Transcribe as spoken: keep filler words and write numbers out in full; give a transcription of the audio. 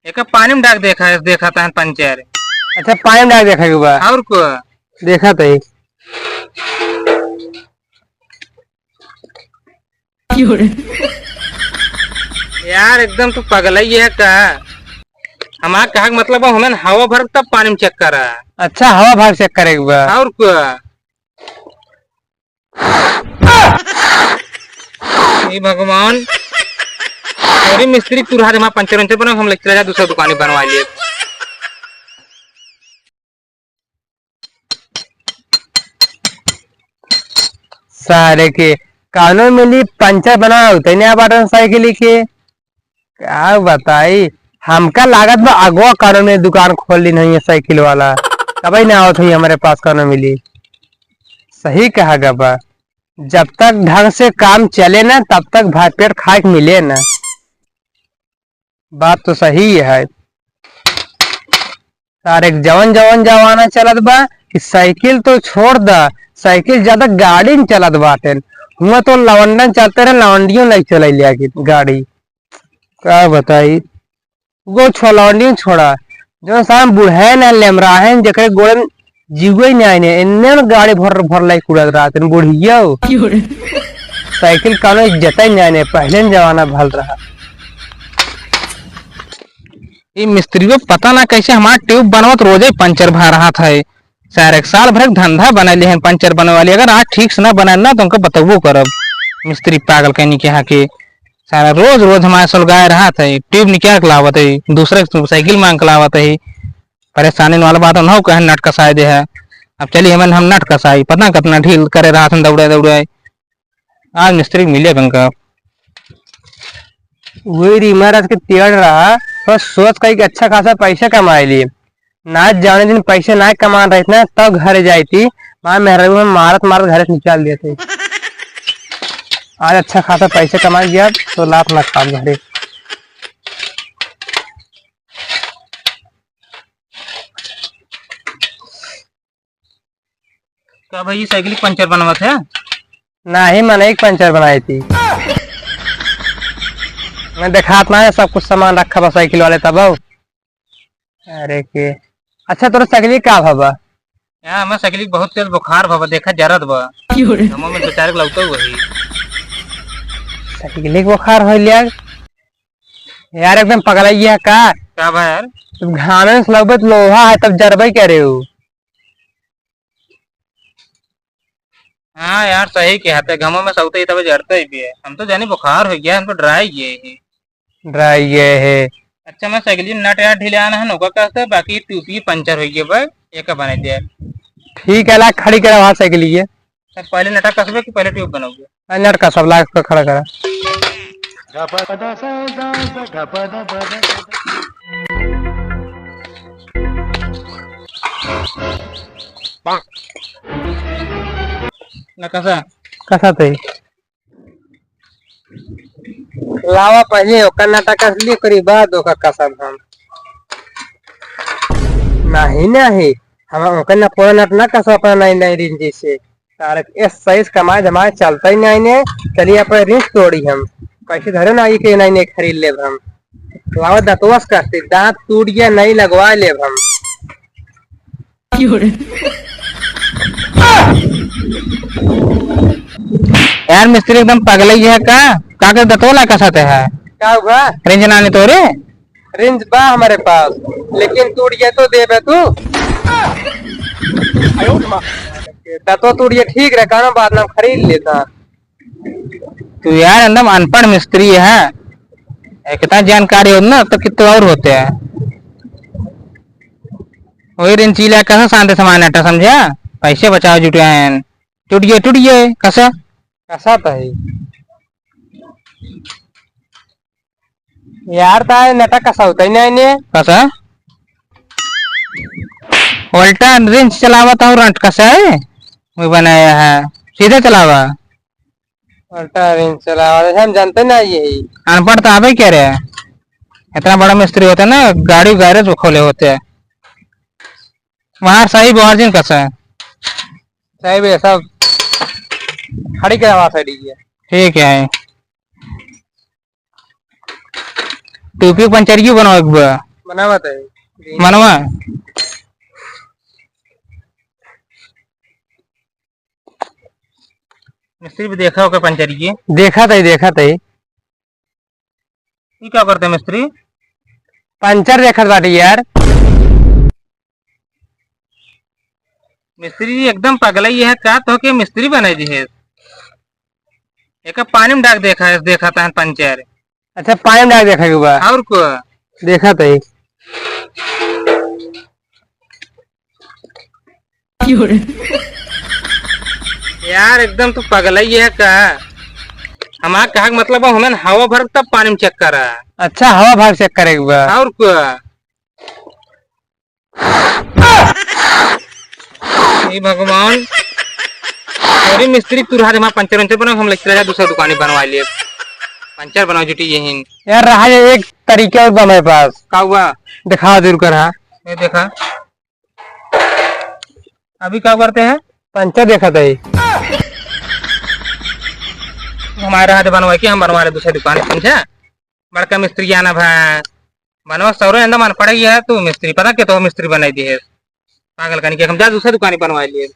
एका पानी में डाल देखा, देखा तहन पंचर। अच्छा, पानी में डाल देखा के बा? और को? देखा तही। यार, एकदम तू पगला ही है का? हमार कहा के मतलब है, हमें हवा भर तब पानी में चेक करा। अच्छा, हवा भर चेक करे के बा? और का? हे भगवान, अरे मिस्त्री, तू रहा दे, हमार पंचर वंचर बना, हम लेके चला जा, दूसरा दुकान बनवा लिए। सारे के कानो मिली पंचर बनावत है नया बाटन साइकिल के। का बताई, हमका लागत बा अगवा कानो में दुकान खोल ली नहीं है साइकिल वाला, तबही ना आवत हुई हमारे पास कानो मिली। सही कहा गबा, जब तक ढंग से काम चले ना, तब तक भात पेट खाए के मिले ना। बात तो सही है। सारे जवन जवन जमाना चलत बा कि साइकिल तो छोड़ दा, साइकिल ज्यादा गाड़ी न चलत बाटेन। हुआ तो लवंडन चलते रहे, लवंडियों नहीं चलैले आगे गाड़ी। का बताई, वो छो लवंडियों छोड़ा, जो सारे बुढ़े न लेमराहे न, जेकरे गोड़े में जीवे नहीं आने, इन्ने न गाड़ी भर भर लाई कुड़त रहते न बुढ़िया। क्यों रे? साइकिल कानो इज्जत ही नहीं आने, पहले न जमाना भल रहा। ई मिस्त्रियो पता ना कैसे हमार ट्यूब बनवत रोजे पंचर भा रहा था। सारे एक साल भर एक धंधा बना लिए हैं पंचर बनवे वाली। अगर आज ठीक से ना बनाए ना तो उनका बतौबो करब। मिस्त्री पागल कहनी के यहाँ के सारा रोज रोज हमारे सुलगाए रहा था, ट्यूब निकाल के लावत है, दूसरे से साइकिल मांग के लावत है। परेशानी वाला बात ना हो, कहे नट कसाए दे है। अब चलिए हमें हम नट कसाई, पता ना कितना ढील करे रहा था दौड़े दौड़े। आज मिस्त्री मिले बंका। वही रीमा रात के तेड़ रहा, बस सोच कही कि अच्छा खासा पैसा कमाए लिए। ना जाने दिन पैसे ना कमान रहे ना, तब घर जाती, माँ मेहरारू में मारत मारत घर से निकाल देते। आज अच्छा खासा पैसा कमा गया तो लात ना खाब घरे। का भाई, ये साइकिल पंचर बनवत है? नाही, मनई के पंचर बनाई थी। मैं देखात ना है, सब कुछ सामान रखा बा साइकिल वाले तब। अरे के, अच्छा, तोर साइकिल का भवा? यार, हमार साइकिल बहुत तेज बुखार भवा, देखा जरत बा। क्यों रे? हमो में दो चार के लौटो वही। साइकिल के बुखार हो लिया? यार, एकदम पगला गया का? का बा यार? तब घामे में लगबे तो लोहा है, तब जरबे करे हो। हाँ यार, सही कहा थे, घामो में सौते ही तब जरते ही भी है। हम तो जानी बुखार हो गया, हम तो ड्राई गए ही। ड्राई गए है। अच्छा, मैं साइकिल नट यार ढीले आना है, नौका का से, बाकी ट्यूब ही पंचर हो गया भाई, एक बना दिया। ठीक है, ला खड़ी करा वहाँ साइकिल ये। सर, पहले नटा कसबे कि पहले ट्यूब बनोगे? आ, नट का सब लाग के खड़ा करा। ना कसा? कसा ते? लावा पहले ओकर नटा कस लिए, ओकरी बाद ओकर कसब हम। नहीं, नहीं, हम ओकर ना पूरा नट ना कसब अपना नहीं, नहीं रिंची से। तारक इस सही से कमाए धमाए चलता ही नहीं ने। चलिए अपन रिंच तोड़ी हम। पैसे धरे ना आई के नहीं ने खरीद लेब हम। लावा दतवस करते, दांत टूट गया नहीं लगवा लेब हम। यार मिस्त्री एकदम पगलई है का? का के दतवला कसत है? का हुआ? रिंच नानी तोरे? रिंच बा हमारे पास, लेकिन टूट गया तो देबे तू। दतो टूट गया, ठीक रहे, कानो बात ना खरीद लेता। तू यार एकदम अनपढ़ मिस्त्री है, इतना जानकारी हो ना तो कितने और होते हैं। वही रिंचीला कहाँ शांति समानटा समझा, पैसे बचाओ जुटे हैं। टूट गए, टूट गए, कसा? कसा तो है। यार, ताए नटा कसा होता ही नहीं ने। कसा? उल्टा रिंच चलावत हूँ, रंट कसा है? वो बनाया है, सीधे चलावा। उल्टा रिंच चलावा, हम जानते ना यही। अनपढ़ तो आवे क्या रे? इतना बड़ा मिस्त्री होता ना, गाड़ी गैरेज में खोले होते हैं। वहाँ सही बोहार जिन कसा है? सही बे, सब खड़ी करावा सही है। ठीक है। टोपी पंचरियो बनवा के बा। ना बताई। मनवा। मिस्त्री भी देखा होगा पंचर ये। देखा तई, देखा तई। ई का करते मिस्त्री? पंचर देखत बाटी यार। मिस्त्री जी एकदम पगला ही है का, तो के मिस्त्री बनाई दी है? एका पानी में डाल देखा है, देखा था पंचर। अच्छा, पानी में डाल देखा के बा? और को? देखा तई। यार, एकदम तू पगला ही है का? हमार कहा के मतलब है, हमें हवा भर तब पानी में चेक करा। अच्छा, हवा भर चेक करे के बा। और का? हे भगवान, अरे मिस्त्री, तू रहा दे, हमार पंचर वंचर बनाओ, हम लेके चला जा दूसरा दुकानी बनवा लिए। पंचर बनाओ जुटी यही। यार, रहा ये एक तरीका और बा मेरे पास। का हुआ? दिखा दूर कर, हाँ। ये देखा। अभी का करते हैं? पंचर देखा तई। हमारे हाथ बनवा के हम बनवा रहे दूसरे दुकान से, समझा? बड़का मिस्त्री आना भा बनवा सौरे अंदर मन पड़े है तू मिस्त्री, पता के तो मिस्त्री बनाई दी है। पागल कनी के हम जा दूसरे दुकान बनवा लिए।